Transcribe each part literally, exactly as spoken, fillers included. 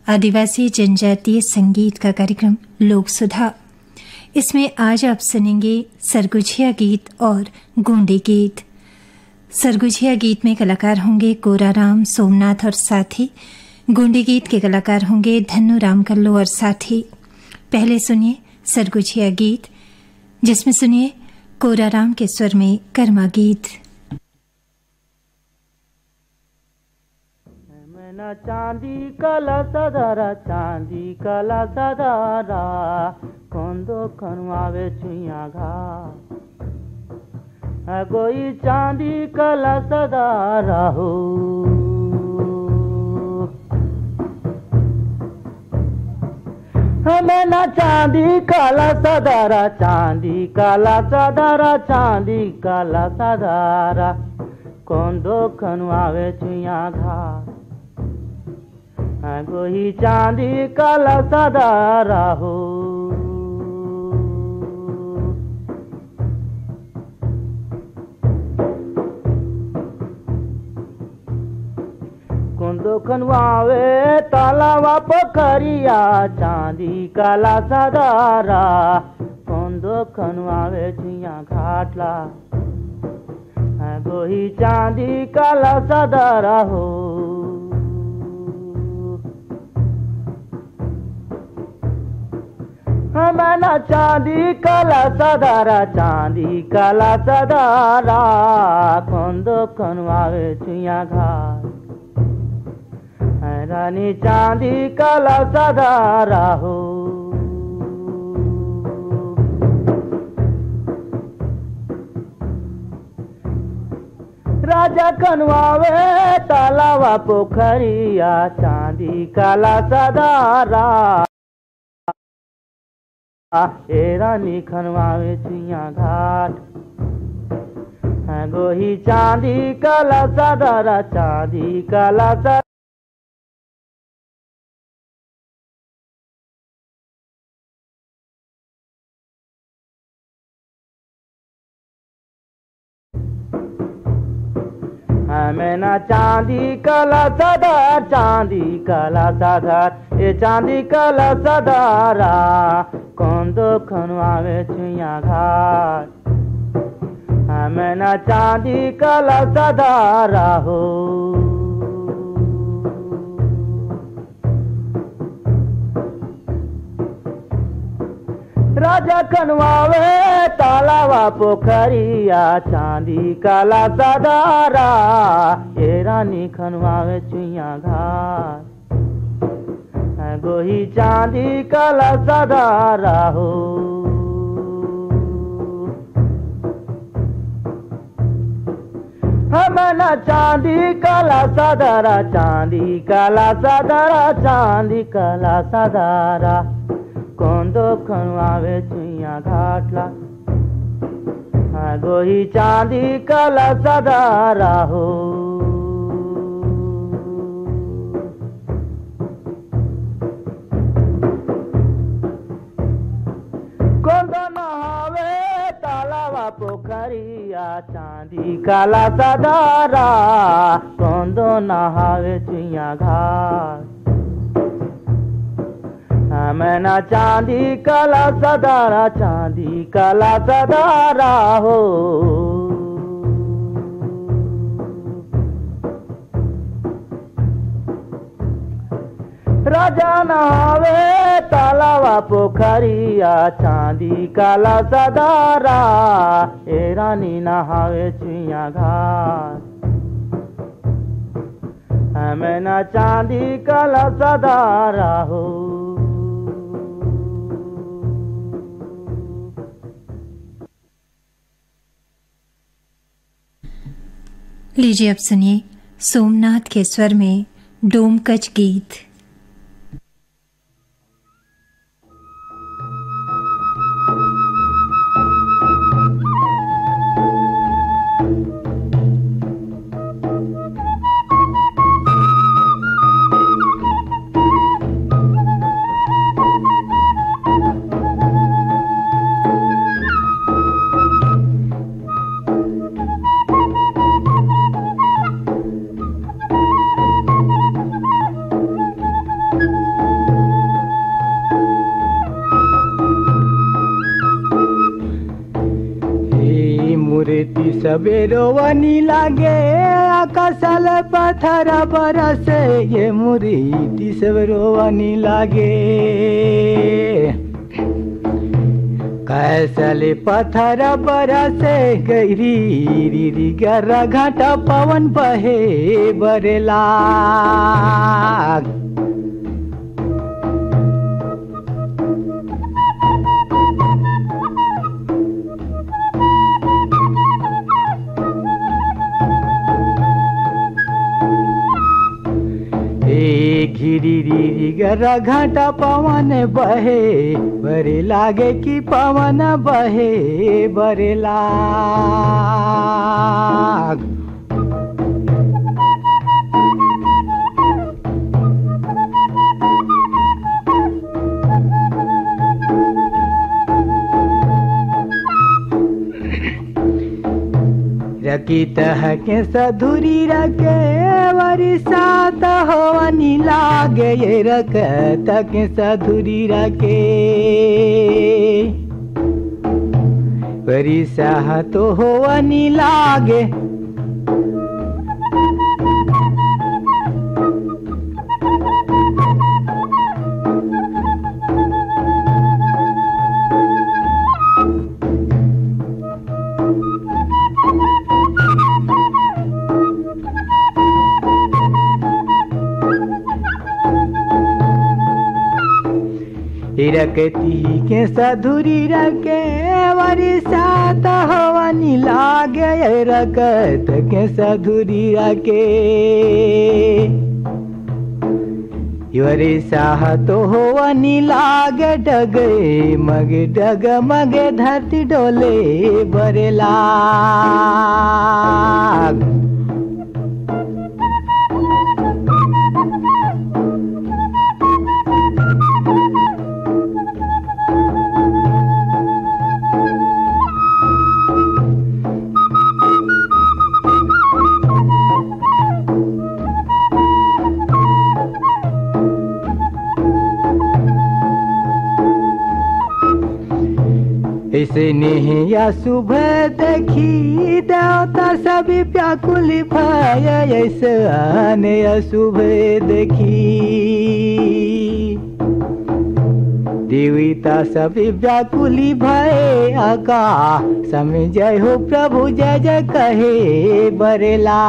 आदिवासी जनजातीय संगीत का कार्यक्रम लोक सुधा। इसमें आज आप सुनेंगे सरगुजिया गीत और गोंडी गीत। सरगुजिया गीत में कलाकार होंगे कोराराम, सोमनाथ और साथी। गोंडी गीत के कलाकार होंगे धन्नू रामकल्लो और साथी। पहले सुनिए सरगुजिया गीत, जिसमें सुनिए कोराराम के स्वर में कर्मा गीत। मैं ना चांदी कला सदारा, चांदी कला सदारा, कोंदो खनवावे चुइया घा। गोई चांदी कला सदारा हो। मैं ना चांदी कला सदारा, चांदी कला सदारा, चांदी कला सदारा, कोंदो खनवावे चुइया घा। गोही चांदी कला सदारा हो। कोंदो खनवावे तालावा पोखरिया, चांदी कला सदारा, कोंदो खनवावे चुइया घाटला। गोही चांदी कला सदारा हो। मैं ना चांदी कला सदारा, चांदी कला सदारा, कोंदो खनवावे चुइया घाट। रानी चांदी कला सदारा हो। राजा खनवावे तालावा पोखरिया, चांदी कला सदारा। ए रानी खनवावे चुइया घाट। गोही चांदी कला सदारा, चांदी कला सदारा। मैं ना चांदी कला सदार, चांदी कला सदार, ए चांदी कला सदारा, कोंदो खनवावे चुइया घाट। मैं ना चांदी कला सदारा हो। राजा खनवावे तालावा पोखरिया, चांदी कला सदारा, ए रानी खनवावे चुइया घाट। गोही चांदी कला सदारा हो। मैं ना चांदी कला सदारा, चांदी कला सदारा, चांदी कला सदारा, कोंदो खनवावे चुइया घाटला। गोही चांदी कला सदारा हो। कोंदो नहावे तालावा पोखरिया, चांदी कला सदारा, कोंदो नहावे चुइया घाट। मैं ना चांदी कला सदारा, चांदी कला सदारा हो। राजा नहावे तालावा पोखरिया, चांदी कला सदारा, ए रानी नहावे चुइया घाट। मैं ना चांदी कला सदारा हो। लीजिए, अब सुनिए सोमनाथ के स्वर में डोमकच गीत। सबेरो वनी लागे, आकाश ले पत्थर बरसे, ये मुरीति सबेरो वनी लागे। कैसले पत्थर बरसे, गैरी री री गर घाटा पवन बहे बरेला। ए घिरी री री गर घाटा पवन बहे बरे लागे कि पवन बहे बरे लाग। रकित हके सधुरी रके, वरिसात हवनी लागे, ये रकत के सधुरी रके। वरिसात हवनी लागे। इरकती के सधुरी रके, वरिसात हवनी लागे, इरकत के सधुरी रके। वरिसात हवनी लागे, डगे मगे डग मगे धरती डोले बरेला। ऐसे नहीं या शुभ देखी, देवता सभी व्याकुल भय, ऐसे आने अशुभ देखी। देवता सभी व्याकुल भय, आकाश में जय हो प्रभु, जय जय कहे बरेला।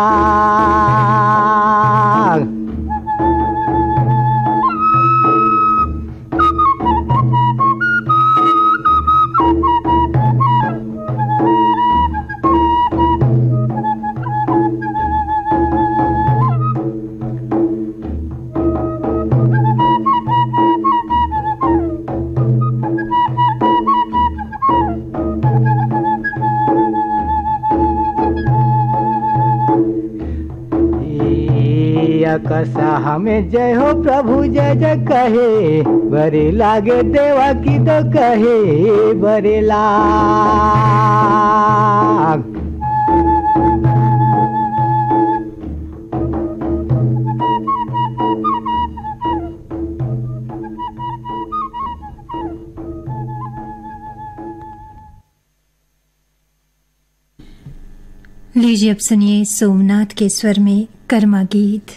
अकसा हमें जय हो प्रभु, जय जय कहे बरे लागे, देवा की तो कहे बरे लाग। लीजिए, अब सुनिए सोमनाथ के स्वर में कर्मा गीत।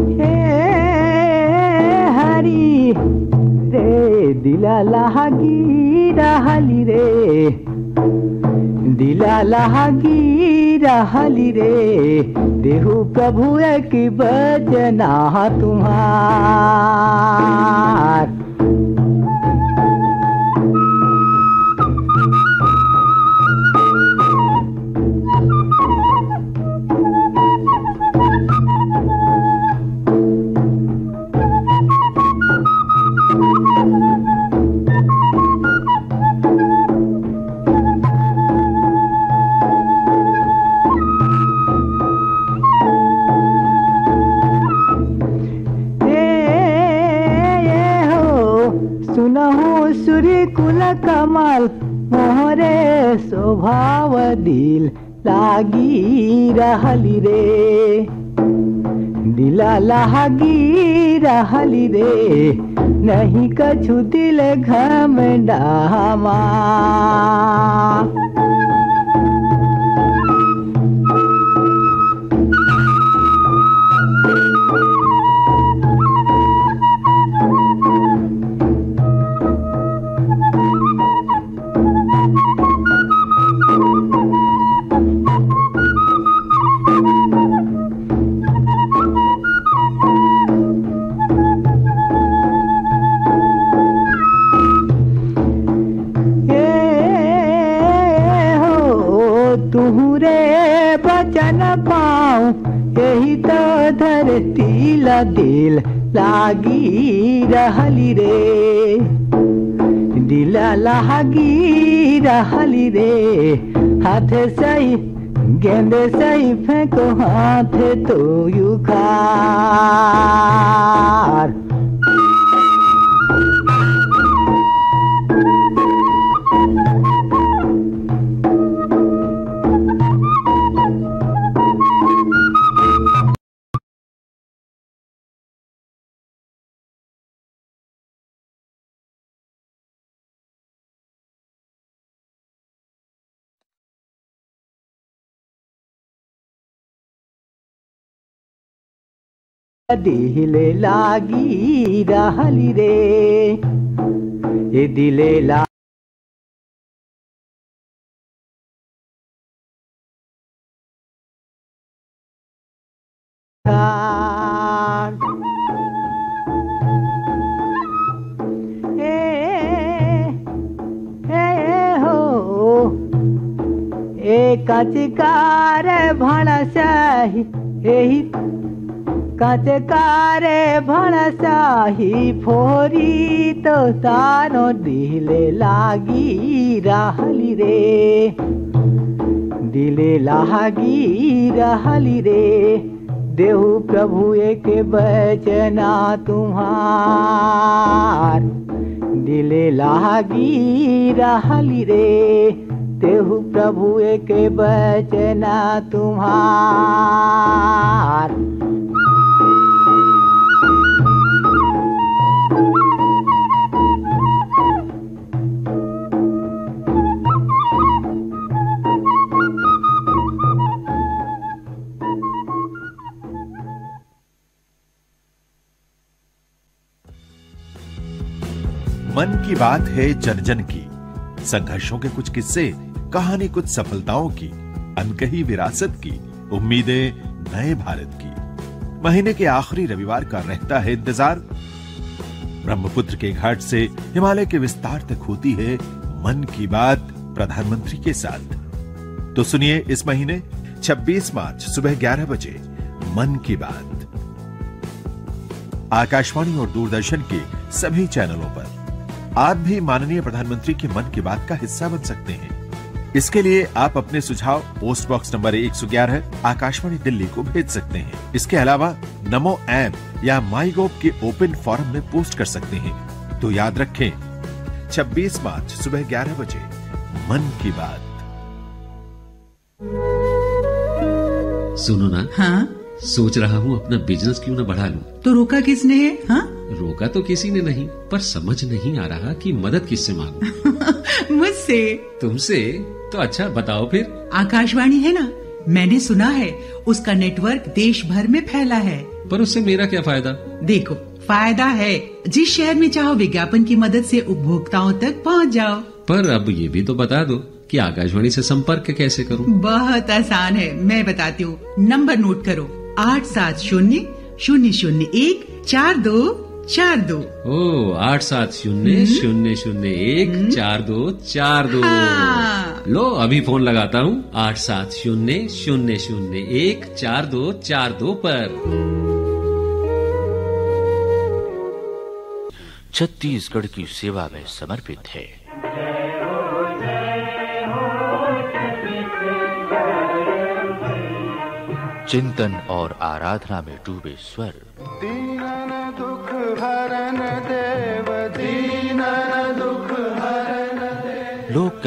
हे हरी रे, दिला लागी रहली रे, दिला लागी रहली रे, देहु प्रभु एक बचना तुम्हार। रे कुल कमल मोहरे स्वभाव दिल लागी रहली रे, दिला लागी रहली रे, नहीं कछु दिल घमंडामा। ए हो, तुहरे बचन पाऊं, यही तो धरती ला दिल लागी रहली रे, दिल लागी रहली रे, हाथ सही गेंद सही फेंको, हाथ तो उखार। दिले लागी रहली रे, ए दिले ला ए, ए, ए हो, ए कचकार भणसाही, एही कचकारे भणसाही फोरी तो तानो दिले लागी रहली रे, दिले लागी रहली रे। देहु प्रभु एक बचना तुम्हार, दिले लागी रहली रे। तेहु प्रभु एक बचना तुम्हार। मन की बात है जन जन की, संघर्षों के कुछ किस्से, कहानी कुछ सफलताओं की, अनकही विरासत की, उम्मीदें नए भारत की। महीने के आखिरी रविवार का रहता है इंतजार। ब्रह्मपुत्र के घाट से हिमालय के विस्तार तक होती है मन की बात प्रधानमंत्री के साथ। तो सुनिए इस महीने छब्बीस मार्च सुबह ग्यारह बजे मन की बात। आकाशवाणी और दूरदर्शन के सभी चैनलों पर आप भी माननीय प्रधानमंत्री के मन की बात का हिस्सा बन सकते हैं। इसके लिए आप अपने सुझाव पोस्ट बॉक्स नंबर एक सौ ग्यारह, आकाशवाणी दिल्ली को भेज सकते हैं। इसके अलावा नमो ऐप या माई गोव के ओपन फोरम में पोस्ट कर सकते हैं। तो याद रखें, छब्बीस मार्च सुबह ग्यारह बजे मन की बात। सुनो ना, हाँ? सोच रहा हूँ अपना बिजनेस क्यों ना बढ़ा लूँ। तो रोका किसने है, हाँ? रोका तो किसी ने नहीं, पर समझ नहीं आ रहा कि मदद किससे मांगूं। मुझसे। तुमसे? तो अच्छा बताओ फिर। आकाशवाणी है ना, मैंने सुना है उसका नेटवर्क देश भर में फैला है। पर उससे मेरा क्या फायदा? देखो, फायदा है, जिस शहर में चाहो विज्ञापन की मदद से उपभोक्ताओं तक पहुंच जाओ। पर अब ये भी तो बता दो कि आकाशवाणी से संपर्क कैसे करूं? बहुत आसान है, मैं बताती हूँ। नंबर नोट करो, आठ सात शून्य शून्य शून्य एक चार दो चार दो। ओ, आठ सात शून्य शून्य शून्य एक चार दो चार दो। हाँ। लो, अभी फोन लगाता हूँ, आठ सात शून्य शून्य शून्य एक चार दो चार दो पर। छत्तीसगढ़ की सेवा में समर्पित है। चिंतन और आराधना में डूबे स्वर। दीनन दुख हरन देव, दीनन दुख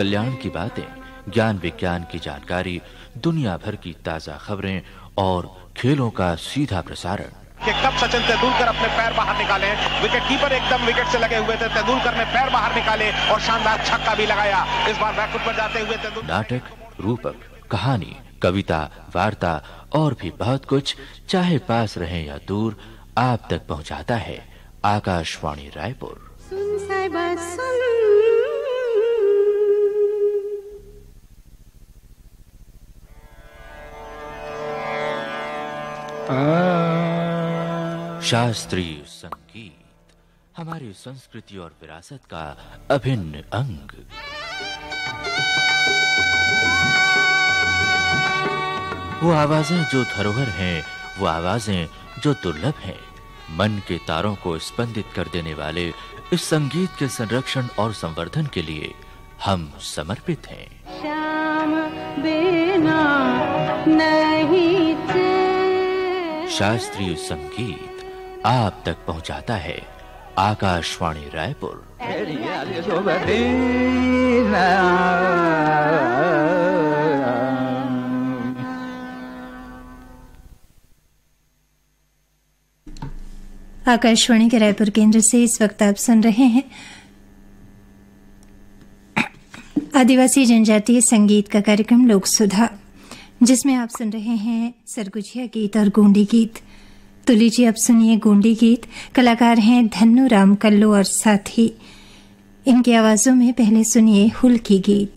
कल्याण की बातें, ज्ञान विज्ञान की जानकारी, दुनिया भर की ताजा खबरें और खेलों का सीधा प्रसारण। कि कब सचिन तेंदुलकर अपने पैर बाहर निकाले, विकेट कीपर एकदम विकेट से लगे हुए थे, तेंदुलकर ने पैर बाहर निकाले और शानदार छक्का भी लगाया। इस बार बैकफुट पर जाते हुए तेंदुलकर नाटक, रूपक, कहानी, कविता, वार्ता और भी बहुत कुछ, चाहे पास रहें या दूर, आप तक पहुंचाता है आकाशवाणी रायपुर। सुन साहिबा, सुन। शास्त्रीय संगीत, हमारी संस्कृति और विरासत का अभिन्न अंग। वो आवाजें जो धरोहर हैं, वो आवाजें जो दुर्लभ हैं, मन के तारों को स्पंदित कर देने वाले इस संगीत के संरक्षण और संवर्धन के लिए हम समर्पित हैं। श्याम बिना नहीं चैन। शास्त्रीय संगीत आप तक पहुंचाता है आकाशवाणी रायपुर। आकाशवाणी के रायपुर केंद्र से इस वक्त आप सुन रहे हैं आदिवासी जनजातीय संगीत का कार्यक्रम लोक सुधा, जिसमें आप सुन रहे हैं सरगुजिया गीत और गोंडी गीत। तो लीजिए, आप सुनिए गोंडी गीत। कलाकार हैं धन्नू राम कल्लू और साथी। इनकी आवाजों में पहले सुनिए हुलकी गीत।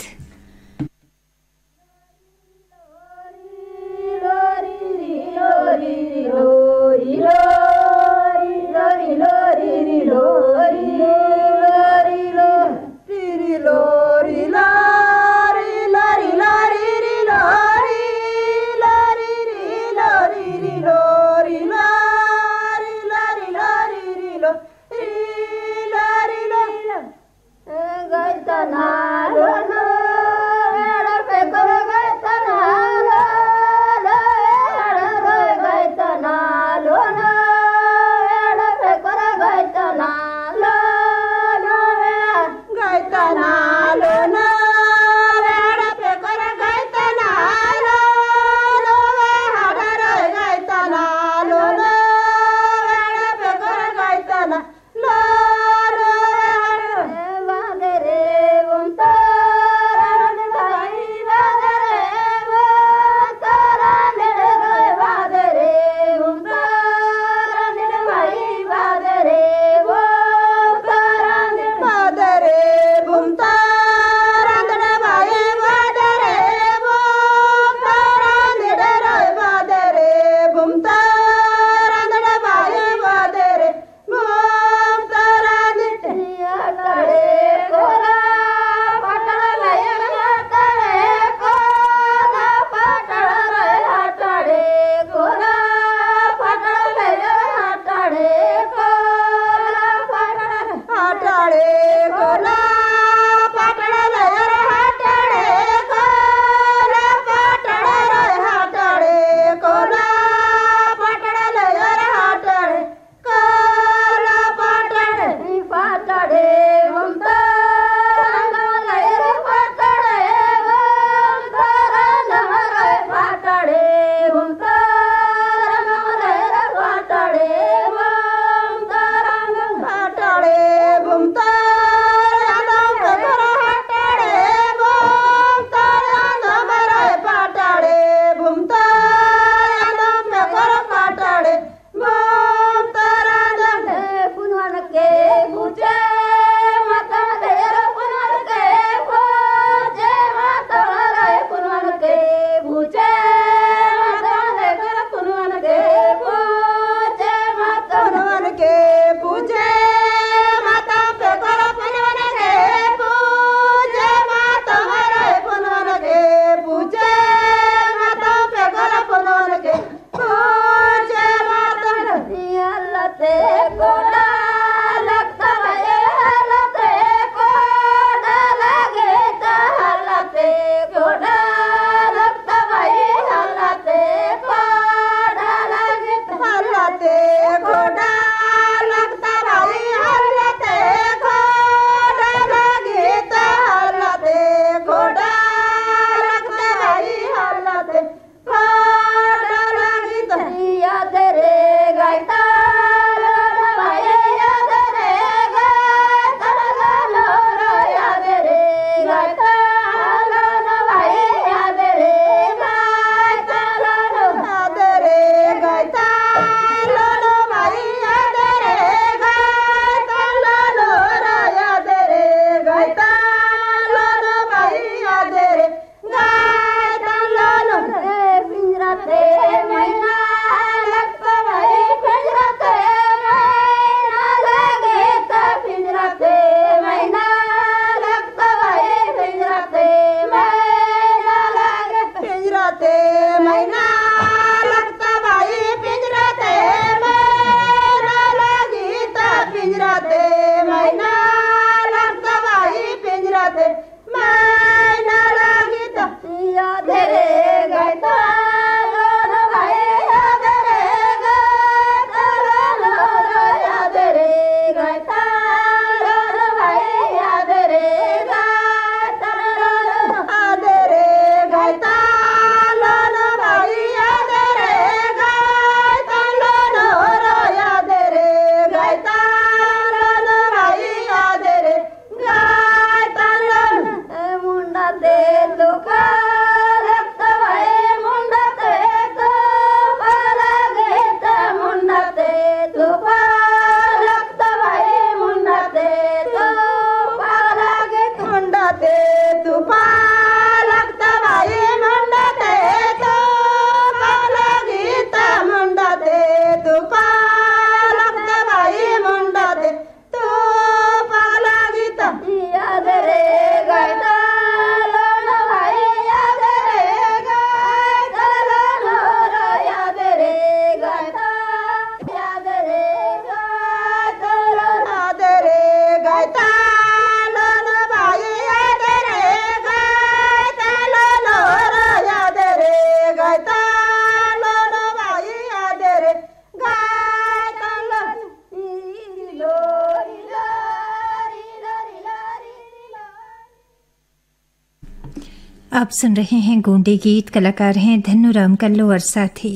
आप सुन रहे हैं गोंडी गीत, कलाकार हैं धन्नू राम कल्लो और साथी।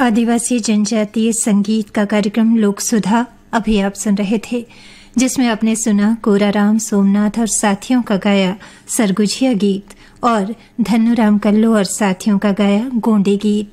आदिवासी जनजातीय संगीत का कार्यक्रम लोक सुधा अभी आप सुन रहे थे, जिसमें आपने सुना कोराराम सोमनाथ और साथियों का गाया सरगुजिया गीत और धन्नूराम कल्लू और साथियों का गाया गोंडी गीत।